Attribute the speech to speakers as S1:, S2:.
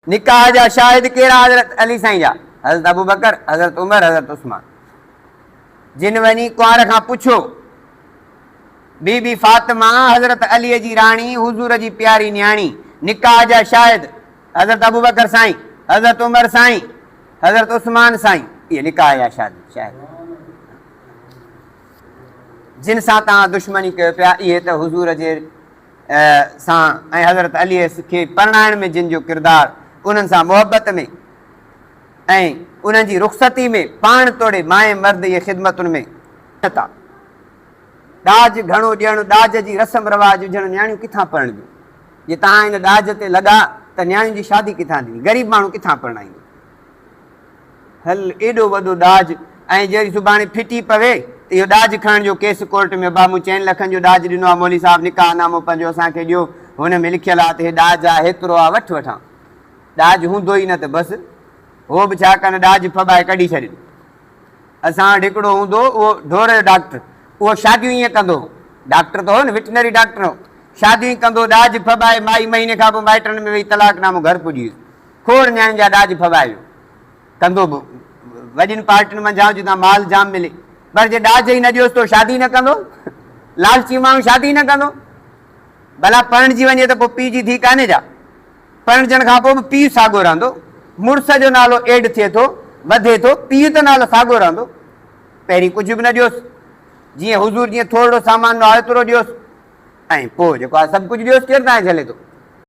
S1: نڪاح جا شاهد ڪير حضرت علي سائين جا؟ حضرت ابوبڪر، حضرت عمر، حضرت عثمان. جن وڃي ڪنوار کان پڇيو، بي بي فاطمه حضرت علي جي راڻي، حضور جي پياري نياڻي، نڪاح جا شاهد حضرت ابوبڪر سائين، حضرت عمر سائين، حضرت عثمان سائين، اهي نڪاح جا شاهد شاهد جن سان توهان دشمني ڪيو پيا، اهي ته حضور جي سان ۽ حضرت علي کي پرڻائڻ ۾ جن جو ڪردار انهن سان محبت ۾ ۽ انهن جي رخصتي ۾ پاڻ توڙي مائين مرد جي خدمتن ۾. ٿا. ڏاج گهڻو ڏيڻ، ڏاج جي رسم رواج وجهڻ نياڻيون ڪٿان پرڻبيون؟ جي توهان ان ڏاج تي لڳا ته نياڻين جي شادي ڪٿان ٿيندي؟ غريب ماڻهو ڪٿان پرڻائيندو؟ هل ايڏو وڏو ڏاج ۽ جي وري سڀاڻي ڦٽي پوي ته اهو ڏاج کڻڻ جو ڪيس ڪورٽ ۾ ابا مون چئن لکن جو ڏاج ڏنو آهي مولوي صاحب نڪاح نامو پنهنجو اسان کي ڏيو هن ۾ لکيل آهي ته هي ڏاج آهي هيترو آهي وٺ وٺان ڏاج هوندو ئي نه ته بس هو به ڇا ڪن ڏاج ڦٻائي ڪڍي ڇڏين اسان وٽ هڪڙو هوندو هو اهو ڍور جو ڊاڪٽر اهو شاديون ائين ڪندو هو ڊاڪٽر ته هو نه وٽنري ڊاڪٽر هو شاديون ڪندو ڏاج ڦٻائي مائي مهيني کان پوء مائٽن ۾ وئي طلاق نامو گهر پڄي ويس کوڙ نياڻين جا ڏاج ڦٻائي ويو. ڪندو به وڏين پارٽين منجهان جتان مال جام ملي. پر جي ڏاج ئي نه ڏيوس ته شادي نه ڪندو. لالچي ماڻهو شادي نه ڪندو. ڀلا پرڻجي وڃي ته پوء پيء جي ڌيء ڪانهي جا. پرڻجڻ کان پوء به پيء ساڳيو رهندو. مڙس جو نالو ايڊ ٿئي ٿو، وڌي ٿو، پيء ته نالو ساڳيو رهندو. پهرين ڪجهه به نه ڏيوس. جيئن حضور جيئن ٿورڙو سامان ڏنو آهي اوترو ڏيوس ۽ پوء جيڪو آهي سڀ ڪجهه ڏيوس ڪير تانجي جهلي ٿو.